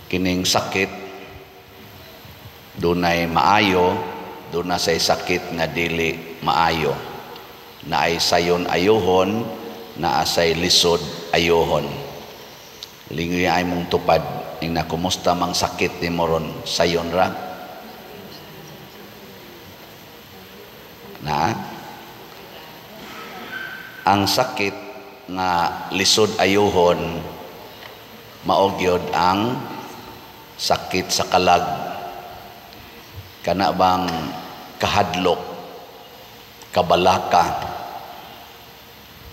Kining sakit dunay maayo, duna say sakit nga dili maayo. Naay sayon ayuhon, naa say lisod ayuhon. Lingoy ay mong tupad ing na kumusta mang sakit ni moron, sayon ra na ang sakit nga lisod ayuhon mao gyud ang sakit sa kalag, kana bang kahadlok, kabalaka,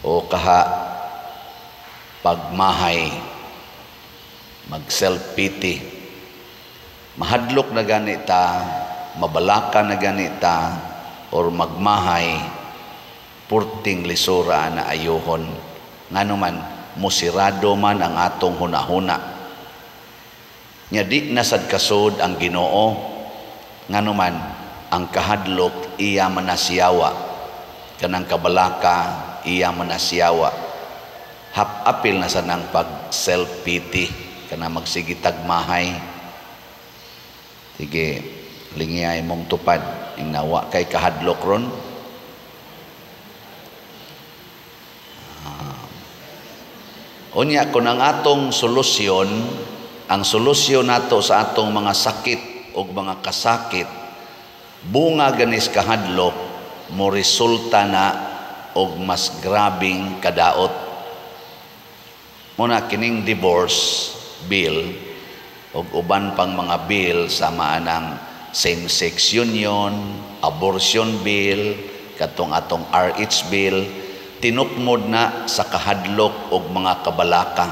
o kaha pagmahay, mag self-pity. Mahadlok na ganita, mabalaka na ganita, or magmahay, purting lisura na ayuhon. Ngano man, musirado man ang atong hunahuna. Nya di na sad kasod ang Ginoo, ngano man ang kahadlok iya manasiyawa, kanang kabalaka iya manasiyawa. Hap-apil na sa nang pag self-pity, kanang magsige tagmahay. Sige, lingiyay mong tupad ing nawa kay kahadlok ron. Unya kun ang atong solusyon, ang solusyon nato sa atong mga sakit ug mga kasakit, bunga ganis kahadlok, mo resulta na og mas grabing kadaot. Muna kining divorce bill ug uban pang mga bill sama anang same-sex union, abortion bill, katong atong RH bill, tinukmod na sa kahadlok og mga kabalaka.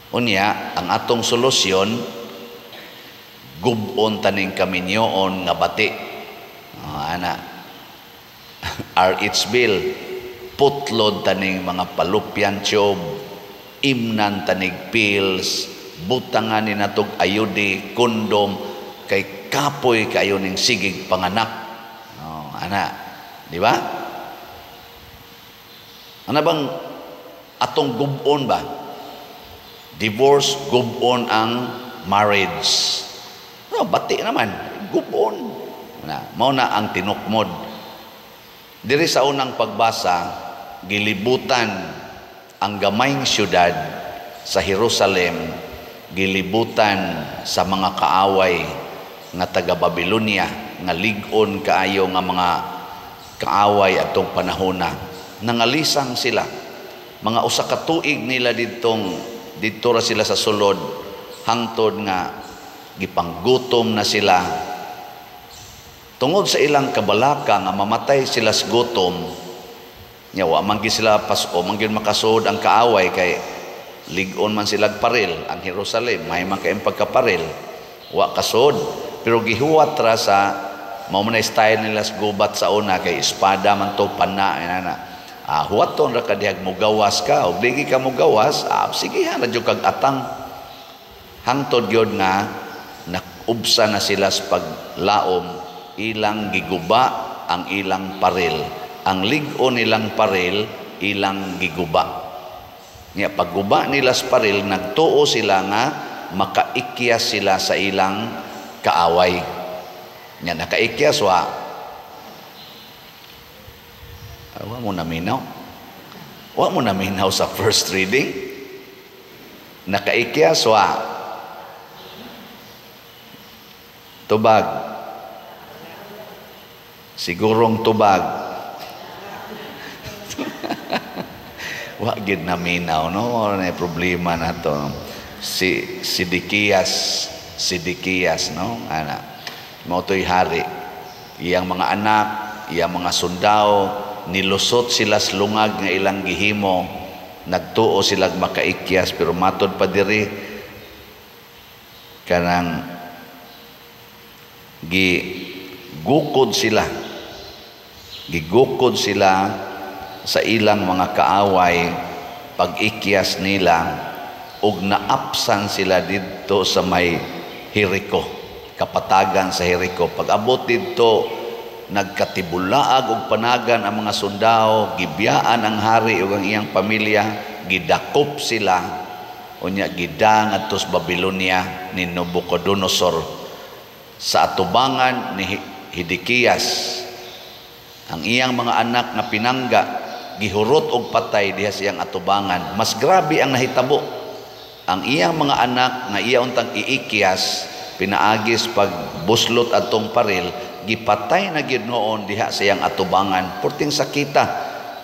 Unya, ang atong solusyon, gub-on taning kaminyoon nga bati. Oh, ana. RH bill, putlod taning mga fallopian tube, imnan tanig pills, butangan ni natog ayudi, kondom, kay kapoy kayo ning sigig panganak. Oh, ana, di ba? Ana bang atong gub-on ba? Divorce, gub-on ang marriage. No, bati naman, gub-on. Na, mao na ang tinukmod. Diri sa unang pagbasa, gilibutan ang gamayng syudad sa Jerusalem, gilibutan sa mga kaaway nga taga Babylonia, nga lig-on kaayo nga mga kaaway atong panahona. Nangalisang sila. Mga usa ka tuig nila didto ra sila sa sulod, hangtod nga gipanggutom na sila. Tungod sa ilang kabalaka nga mamatay sila sa gutom, nya wa man gyud sila pas-o, man gyud makasuod ang kaaway kay lig-on man sila paril ang Jerusalem, may man kayong pagkaparil, wa kasuod. Pero gihuwat ra sa mao man style nila sa gubat sa una kay espada man to, pana inana. Huwaton ra ka dihag mugawas ka og dili ka mugawas, sige ha ra jud kag atang. Hangtod gyud nga nakubsa na sila sa paglaom, ilang giguba ang ilang paril. Ang lig-on nilang paril, ilang giguba. Nya pagguba nila sa paril, nagtuo sila nga makaikyas sila sa ilang kaaway. Nya nakaikyas wa. Wa mo naminaw. Wa mo naminaw sa first reading. Nakaikyas wa. Tubag. Sigurong tubag. Wa gid naminaw, no? Wala na problema na to. Si Sidikias, no? Ana. Mao to'y hari. Iyang mga anak, iyang mga sundao, nilusot sila sa lungag nga ilang gihimo. Nagtuo sila makaikyas, pero matod pa diri kanang gigukod sila. Gigukod sila sa ilang mga kaaway pag-ikyas nila, ug naapsan sila didto sa may Jericho, kapatagan sa Jericho. Pag-abot didto, nagkatibulaag og panagan ang mga sundao, gibiyaan ang hari ug ang iyang pamilya, gidakop sila. Unya gidang adto sa Babylonia ni Nabucodonosor sa atubangan ni Hidikiyas. Ang iyang mga anak nga pinangga gihurot og patay diha sa iyang atubangan. Mas grabe ang nahitabo. Ang iyang mga anak nga iya untang iikyas pinaagis pag buslot atong paril, gipatay na gyud noon diha sa iyang atubangan. Purting sakita,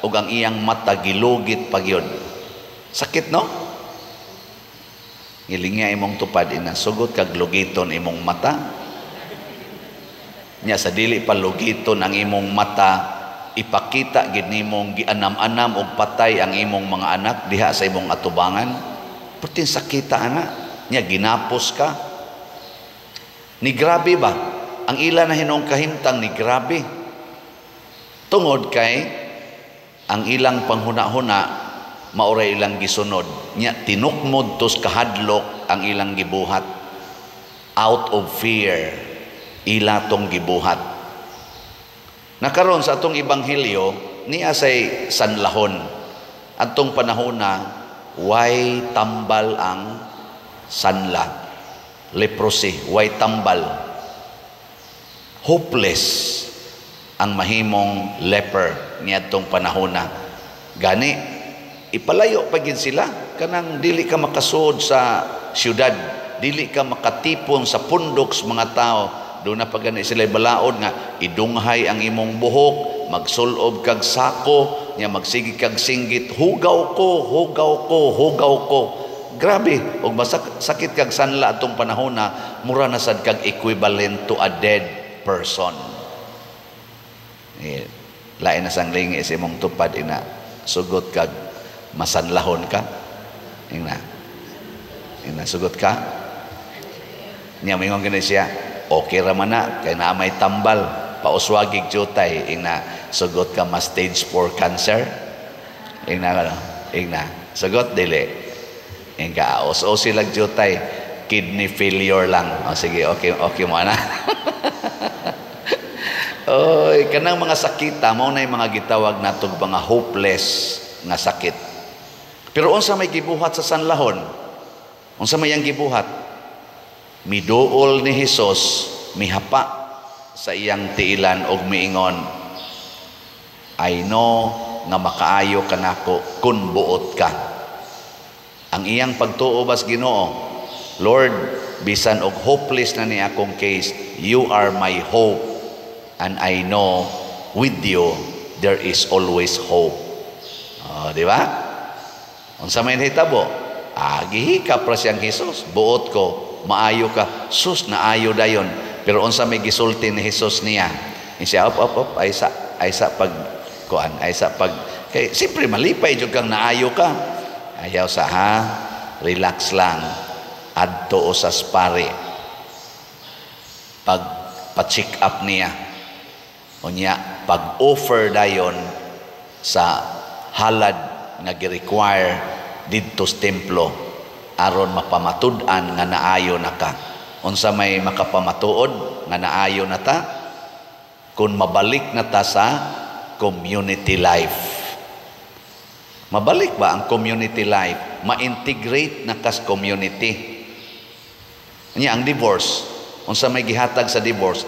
ug ang iyang mata gilugit pa gyud. Sakit, no? Ngilingya imong tupad ina, sugot kag lugiton imong mata. Nya sa dili pa lugiton ang imong mata, ipakita gid nimong gianam-anam og patay ang imong mga anak diha sa imong atubangan. Purting sakita ana. Nya ginapos ka. Ni grabe ba? Ang ila na hinong kahimtang ni grabe. Tungod kay ang ilang panghuna-huna maoray ilang gisunod. Nya tinukmod tos kahadlok ang ilang gibuhat. Out of fear ila tong gibuhat. Nakaron sa atong ebanghelyo niya say sanlahon. Atong panahona way tambal ang sanla. Leprosy, way tambal. Hopeless ang mahimong leper niadtong panahona. Gani ipalayo pa gid sila, kanang dili ka makasuod sa syudad, dili ka makatipon sa pundok sa mga tao. Doon na pa gani sila balaod nga idunghay ang imong buhok, magsulob kag sako, nya magsige kag singgit, "Hugaw ko, hugaw ko, hugaw ko." Grabe, og sakit kag sanla atong panahona, mura na sad kag equivalent to a dead person. Eh, lain na sang lingi sa imong tupad ina, sugot kag masanlahon ka. Ina. Ina, sugot ka. Nya mingon gani siya, okay ra man na kay naa may tambal, pauswagig jutay. Ina, sugot ka ma stage 4 cancer. Ina ka, ina, sugot dili. Inga os sila jutay, kidney failure lang. O sige, okay okay mo na. Oy, kanang mga sakita mao na mga gitawag natog mga hopeless nga sakit. Pero unsa may gibuhat sa sanlahon? Unsa may ang gibuhat? Miduol ni Hesus, mihapa sa iyang tiilan og miingon, "I know nga makaayo kanako kun buot ka." Ang iyang pagtuo bas Ginoo, "Lord, bisan og hopeless na ni akong case, you are my hope and I know with you there is always hope." Oh, di ba? Unsa may nahitabo? Ah, gihikap ra siyang Hesus. "Buot ko, maayo ka." Sus, naayo dayon. Pero unsa may gisulti ni Hesus niya? Siya, "Op, op, op, ay sa pag kuan, ay sa pag," kay siyempre malipay jud kang naayo ka. "Ayaw sa ha, relax lang. Adto usas pare. Pag pa-check up niya. Unya, pag-offer dayon sa halad nga gi-require didto sa templo aron mapamatud-an nga naayo na ka." Unsa may makapamatuod nga naayo na ta? Kung mabalik na ta sa community life. Mabalik ba ang community life? Ma-integrate na kas community. Nya ang divorce, unsa may gihatag sa divorce?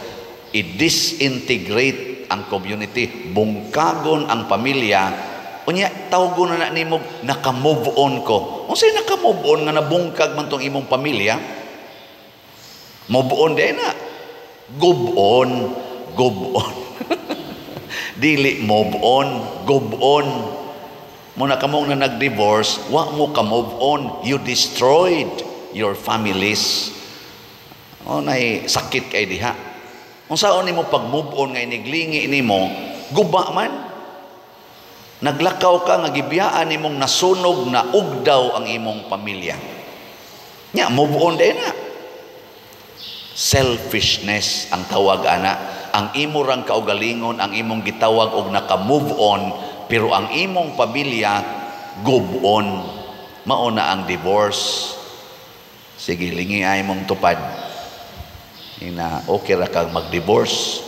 I-disintegrate ang community, bungkagon ang pamilya. Unya tawgon na nimo, "Naka-move on ko." Unsay naka-move on nga nabungkag man tong imong pamilya? Move on di na. Gob on, gob on. Dili move on, gob on. Muna kamong na nag-divorce, wa mo ka move on. You destroyed your families. O nay sakit kay diha. Unsaon nimo pag move on nga iniglingi nimo, guba man. Naglakaw ka nga gibiyaan nimong nasunog na ugdaw ang imong pamilya. Nya move on din na. Selfishness ang tawag ana. Ang imo rang kaugalingon ang imong gitawag og naka-move on, pero ang imong pamilya gob on. Mao na ang divorce. Sige, lingi ay mong tupad. Ina, okay ra kang mag-divorce?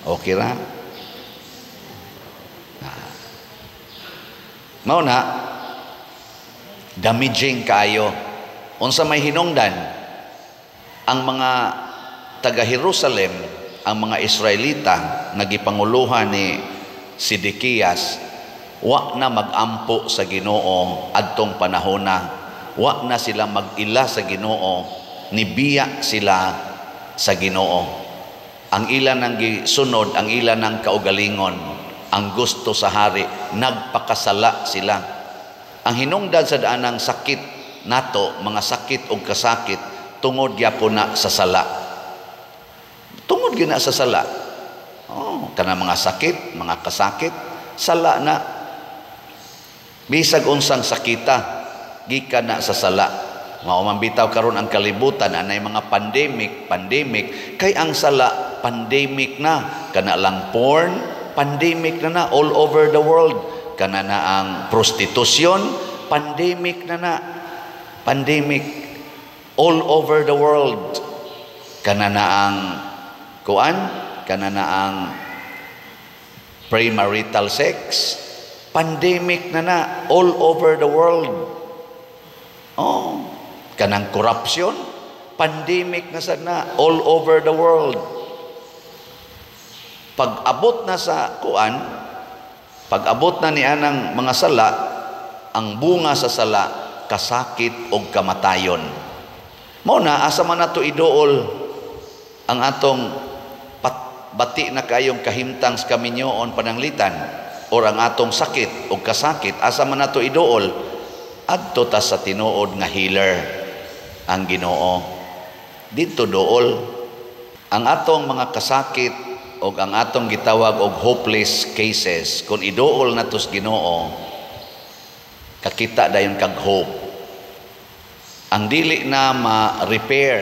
Okay ra? Mao na, Damaging kaayo. Unsa may hinungdan? Ang mga taga Jerusalem, ang mga Israelita nga gipanguluhan ni Sidekias, wa na magampo sa Ginoo adtong panahona. Wa na sila mag-ila sa Ginoo, nibiya sila sa Ginoo. Ang ila nang gisunod, ang ila nang kaugalingon, ang gusto sa hari, nagpakasala sila. Ang hinungdan sa daanang sakit nato, mga sakit o kasakit, tungod gyapon na sa sala. Tungod gyud na sa sala. Oh, kana mga sakit, mga kasakit, sala na. Bisag unsang sakita, gikan na sa sala. Mao man bitaw karon ang kalibutan anay mga pandemic, pandemic kay ang sala pandemic na. Kana lang porn, pandemic na na all over the world. Kana na ang prostitution, pandemic na na. Pandemic all over the world. Kana na ang kuan, kana na ang premarital sex, pandemic na na all over the world. Oh, kanang corruption, pandemic na sad na all over the world. Pag abot na sa kuan, pag abot na ni anang mga sala, ang bunga sa sala kasakit og kamatayon. Mao na asa man nato iduol ang atong bati na kayong kahimtang sa kaminyoon pananglitan or ang atong sakit og kasakit, asa man nato iduol? Adto ta sa tinuod nga healer, ang Ginoo. Didto duol ang atong mga kasakit og ang atong gitawag og hopeless cases. Kung iduol nato sa Ginoo, kakita dayon kag hope. Ang dili na ma-repair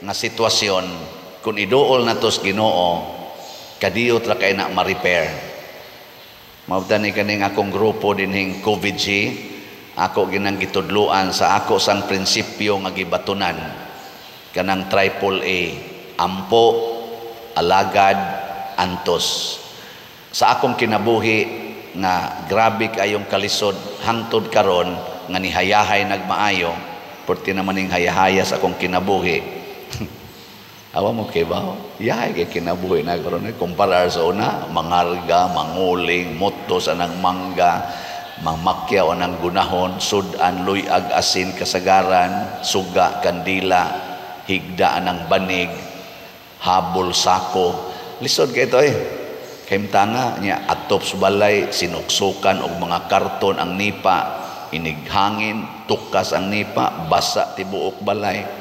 nga sitwasyon, kung iduol nato sa Ginoo, kadiyot ra kay na ma-repair. Mao ni kaning akong grupo dinhing COVID-G, ako ginang gitudloan sa ako sang prinsipyo nga gibatunan, kanang triple A: ampo, alagad, antos. Sa akong kinabuhi nga grabe kayong kalisod hangtod karon nga nihayahay nagmaayo, porti naman ning hayahaya sa akong kinabuhi. Awa mo kay ba? Yahay kay kinabuhi na karon kumpara sa una, mangarga, manguling, moto sa nang mangga, mangmakyaw anang gunahon, sudan, luyag, asin, kasagaran, suga, kandila, higda anang banig, habol, sako. Lisod kay ito eh. Kahimtanga niya, atop sa balay, sinuksukan og mga karton ang nipa, inighangin, tukas ang nipa, basa tibuok balay.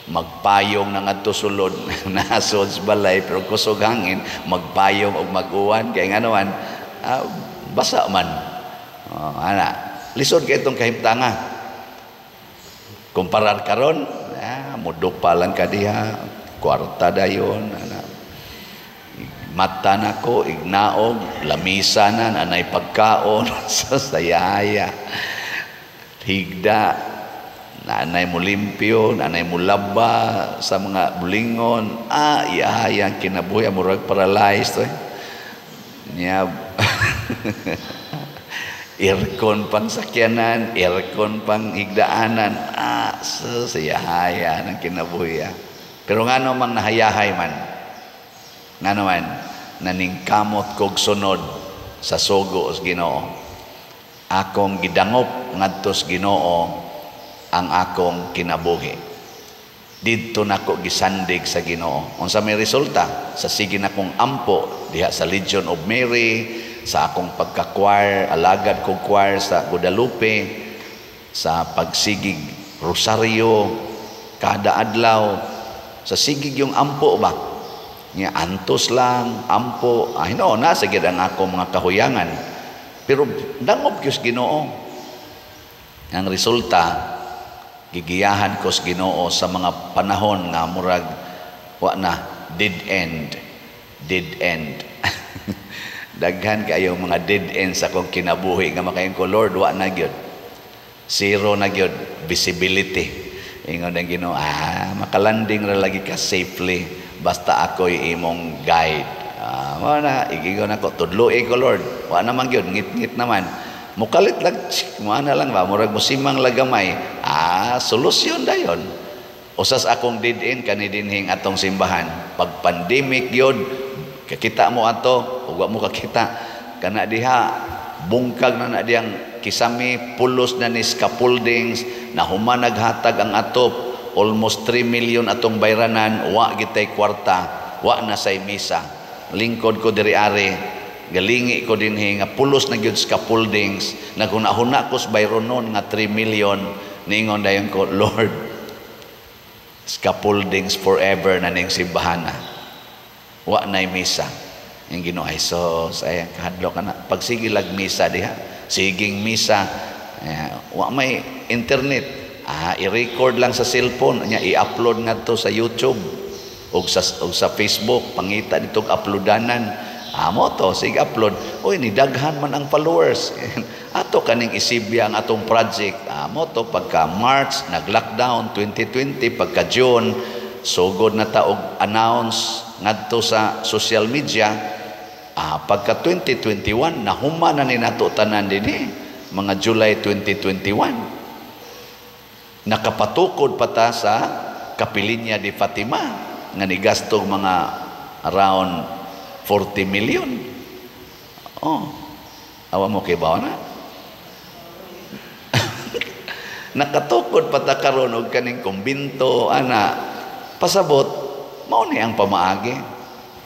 Magpayong na ngadto sulod, nasod sa balay, pero kusog hangin, magpayong og mag-uwan, kay nga naman, basa man. Oh, ana, lisod kay itong kahimtanga. Kumparar karon, mudupa lang ka diha, kwarta dayon, ana. Mata nako, ignaog, lamisa na, anay pagkaon, sa sayaya. Higda, nanay mo limpyo, nanay mo laba sa mga bulingon. Iyahaya ang kinabuhi, murag paralyzed. Eh. Niya, aircon pang sakyanan, aircon pang higdaanan. So, sayahaya ng kinabuhi. Pero nga mang nahayahay man, nga naman, naningkamot kog sunod sa sugo sa Ginoo. Akong gidangop ngadto sa Ginoo ang akong kinabuhi. Didto nako gisandig sa Ginoo. Unsa may resulta? Sa sige nakong ampo diha sa Legion of Mary, sa akong pagka-choir, alagad kog choir sa Guadalupe, sa pagsigig rosaryo kada adlaw, sa sigig yung ampo ba? Nya antos lang, ampo, ay no, nasa gid ang ako mga kahuyangan. Pero dangop gyud Ginoo. Ang resulta, gigiyahan ko sa Ginoo sa mga panahon nga murag wa na, dead end, dead end. Daghan kayo mga dead end sa akong kinabuhi nga makaingon ko, "Lord, wa na gyud. Zero na gyud visibility." Ingon ang Ginoo, "Makalanding ra lagi ka safely basta ako'y imong guide." Mao na igingon ako, "Tudloi ko, Lord." Wa naman gyud, ngit-ngit naman. Mukalit lang, mana lang ba, murag musimang lagamay. Ah, solusyon dayon. Usas akong did-in kani dinhing atong simbahan. Pag pandemic yun, kakita mo ato, ug wa mo kakita kana diha, bungkag na na diyang kisami, pulos na ni scaffoldings, na human naghatag ang atop, almost 3 million atong bayranan, wa gitay kwarta, wa na say misa. Lingkod ko diri ari, galingi ko dinhi nga pulos na gyud scaffoldings, naghuna-huna ko sa bayronon nga 3 million, ningon dayon ko, "Lord, scaffoldings forever na ning simbahana. Wa na'y misa." Yung Ginoo ay sos, ay kahadlok ka na. Pagsige lag misa diha, siging misa, eh, wa may internet. Ah, i-record lang sa cellphone, nya i-upload ngadto sa YouTube ug sa Facebook, pangita dito uploadanan. Ah, mo to, sige upload. Uy, ni daghan man ang followers. Ato kaning isibya ang atong project. Ah, mo to, pagka March nag-lockdown 2020, pagka June sugod na ta og announce ngadto sa social media. Ah, pagka 2021 nahuma na ni nato tanan dinhi mga July 2021. Nakapatukod pa ta sa Kapilinya di Fatima nga nigastog mga around 40 million. Oh. Awa mo kay bawa na. Nakatukod pa ta karon og kaning kumbinto ana. Pasabot mao ni ang pamaagi.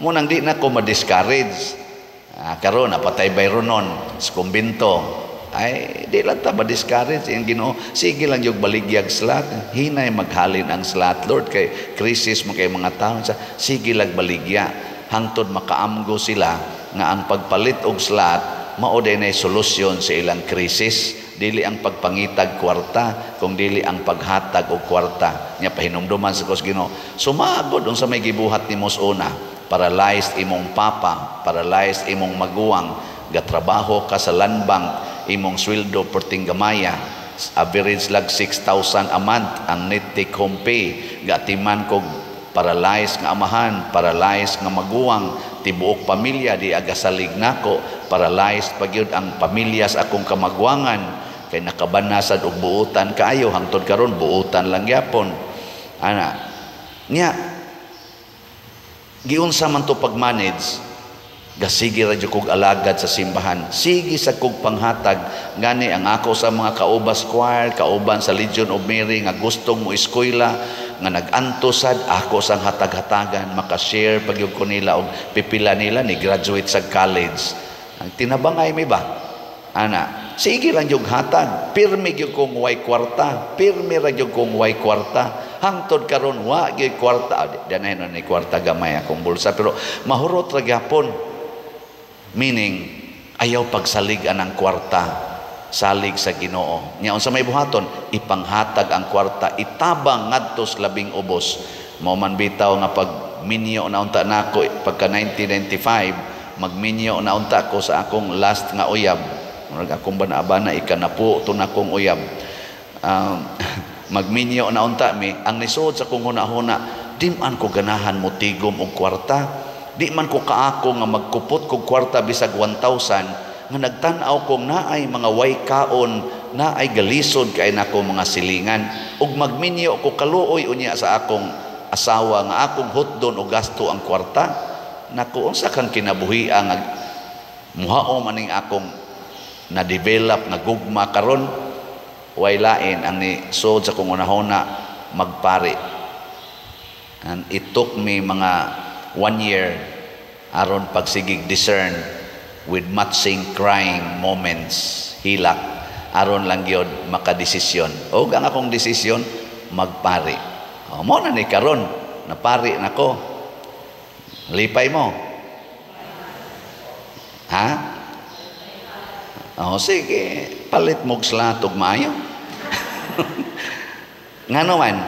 Mo nang di na ko ma-discourage. Ah, karon napatay bayronon sa kumbinto. Ay, di lang ta ma-discourage ang Ginoo. Sige lang yung baligyag slot. Hinay maghalin ang slot, Lord, kay crisis mo kay mga tao. Sige lang baligya. Hangtod makaamgo sila nga ang pagpalit og slot mao day solusyon sa ilang krisis, dili ang pagpangitag kwarta kung dili ang paghatag og kwarta. Nya pahinumduman sa kos Ginoo, sumagod unsa may gibuhat nimo una, paralyzed imong papa, paralyzed imong maguwang, gatrabaho ka sa Land Bank, imong sweldo perting gamaya, average lag 6,000 a month ang net take home pay. Gatiman kog paralyzed nga amahan, paralyzed nga maguwang, tibuok pamilya di agasalig nako, paralyzed pa gyud ang pamilya sa akong kamagwangan kay nakabanasad og buutan kaayo, hangtod karon buutan lang gyapon. Ana, nya giunsa man to pag-manage, gasige ra jud kog alagad sa simbahan, sige sa kog panghatag. Gani ang ako sa mga kaubas choir, kauban sa Legion of Mary nga gustong mo eskwela, nga nag-anto sad ako sang hatag-hatagan, maka-share pag ko nila og pipila nila ni graduate sa college. Ang tinabangay mi ba ana, sige lang yung hatag, pirmi gyud kong way kwarta, pirmi ra gyud kong way kwarta hangtod karon wa gyud kwarta. Danay na ni kwarta gamay akong bulsa, pero mahurot ra gyapon. Meaning, ayaw pagsalig ang kwarta, salig sa Ginoo. Nya unsa may buhaton, ipanghatag ang kwarta, itabang ngadto sa labing ubos. Mao man bitaw nga pag minyo na unta nako pagka 1995, magminyo na unta ko sa akong last nga uyab. Murag akong bana-bana ikanapo to na akong uyab. Magminyo na unta mi, ang nisod sa akong huna-huna, di man ko ganahan mo tigom og kwarta. Di man ko kaako nga magkupot kog kwarta bisag 1,000, nga nagtan-aw kong naay mga way kaon, naay galisod kay nako mga silingan. Ug magminyo ko, kaluoy unya sa akong asawa nga akong hotdon og gasto ang kwarta. Nako, unsa kang kinabuhia nga muhao maning akong na-develop nga gugma karon? Way lain ang ni sod sa akong unahona, magpari. And it took me mga 1 year aron pagsigig discern with matching crying moments, hilak, aron lang gyud makadesisyon. Og ang akong desisyon, magpari. O, mo na ni karon napari nako. Lipay mo ha? O sige, palit mo slot og maayo. Ngano man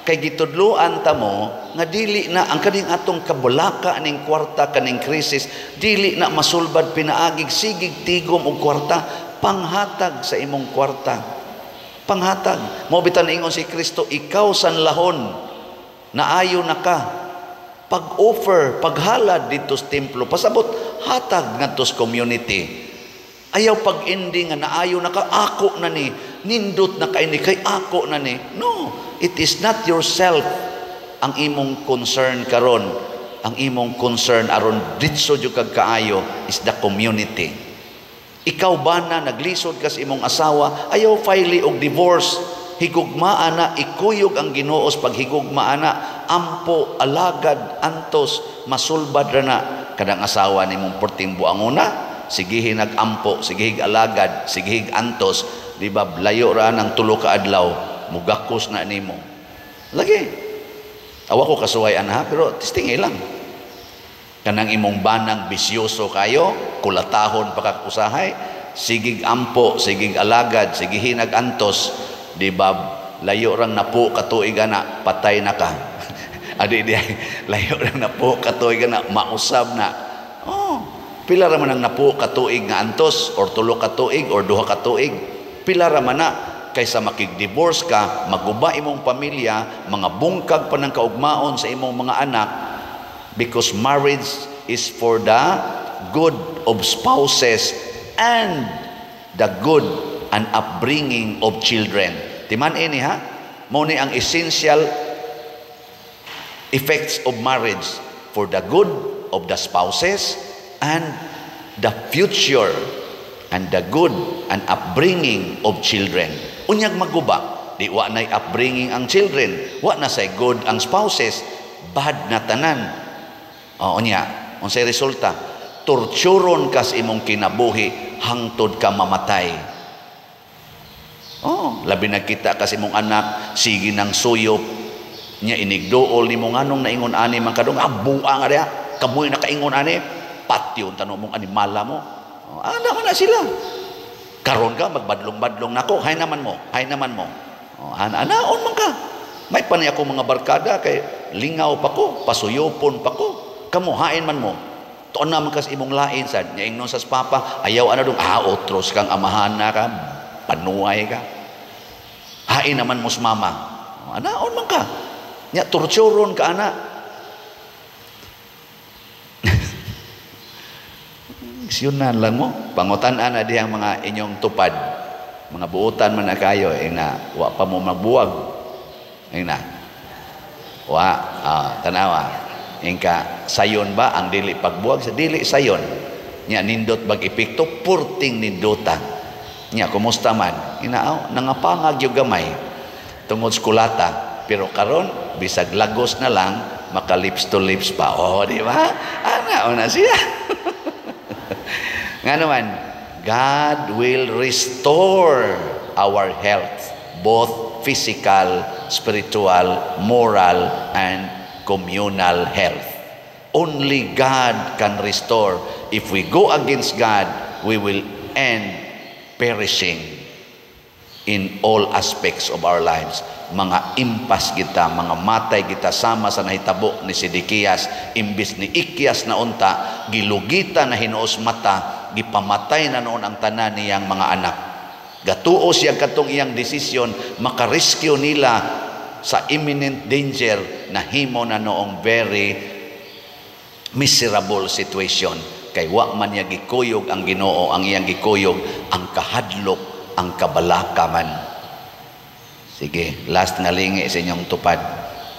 kay gitudloan ta mo nga dili na ang kaning atong kabulaka ning kwarta kaning krisis, dili na masulbad pinaagig sigig tigom og kwarta. Panghatag sa imong kwarta, panghatag mo. Bitan ingon si Kristo, ikaw sanlahon naayo na ka, pag-offer, paghalad dito sa templo, pasabot hatag ngadto sa community. Ayaw pag-ending nga naayo na ka, ako na ni, nindot na kay ni, kay ako na ni. No, it is not yourself ang imong concern karon. Ang imong concern aron ditso jud kag kaayo is the community. Ikaw ba na naglisod ka sa imong asawa, ayaw file og divorce. Higugmaa na, ikuyog ang Ginoo sa paghigugmaa na, ampo, alagad, antos, masulbad ra na. Kadang asawa nimong perting buangona, sigihi nag-ampo, sigihig alagad, sigihig antos, di ba, layo ra ng 3 ka adlaw, mugakos na nimo. Lagi. Awa ko kasuway ana, pero testing lang. Kanang imong banang bisyoso kayo, kulatahon pa kag usahay, sigig ampo, sigig alagad, sigihin antos, di ba, layo rang 10 ka tuig ana, patay na ka. Adi di layo rang 10 ka tuig ana, mausab na. Oh, pila ra man ang 10 ka tuig nga antos or 3 ka tuig or 2 ka tuig. Pila ra man na kaysa makig-divorce ka, maguba imong pamilya, mga bungkag pa ng kaugmaon sa imong mga anak, because marriage is for the good of spouses and the good and upbringing of children. Timan ini ha, mao ni ang essential effects of marriage, for the good of the spouses and the future and the good and upbringing of children. Unyag maguba, di wa nay upbringing ang children, wa na say good ang spouses, bad na tanan. O unya, unsay resulta? Torturon kas imong kinabuhi hangtod ka mamatay. Oh, labi na kita kasi imong anak sige nang suyop nya, inigduol nimo, nganong naingon ani man kadong, ah, buang nga kamoy nakaingon ani, patyon tanong mong animala mo. Oh, ana man na sila. Karon ka magbadlong-badlong nako, hay naman mo, hay naman mo. Oh, ana anaon man ka. May panay ako mga barkada kay lingaw pa ko, pasuyopon pa ko. Kamo hain man mo. Tuon naman kas imong lain sad. Nya ingnon sa papa, ayaw ana dong, ah, otros kang amahan na ka, panuay ka. Hain naman mo sa mama. Oh, anaon man ka. Nya torturon ka ana. Siyunan lang mo. Pangutan-an na diyang mga inyong tupad. Mga buutan man na kayo. Eh na, wa pa mo magbuwag. Eh na. Wa, tanawa. Ingka, sayon ba ang dili pagbuwag? Sa dili sayon. Nya nindot bag epekto, purting nindota. Nya, kumusta man? Inaaw, nangapangag yung gamay. Tungod sa kulata. Pero karon bisag lagos na lang, maka lips to lips pa. Oh, di ba? Ana, una siya. Nga naman, God will restore our health, both physical, spiritual, moral, and communal health. Only God can restore. If we go against God, we will end perishing in all aspects of our lives. Mga impas kita, mga matay kita, sama sa nahitabo ni Sedekias, imbis ni Ikyas na unta, gilugita na hinuos mata, gipamatay na noon ang tanan niyang mga anak. Gatuo siya katong iyang desisyon, makarescue nila sa imminent danger na himo na noong very miserable situation. Kay wa man niya gikuyog ang Ginoo, ang iyang gikuyog ang kahadlok, ang kabalaka man. Sige, last nga lingi sa inyong tupad.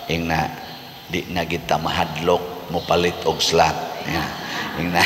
Ing na, di na kita mahadlok mo palit og slot. Yeah. Ing na.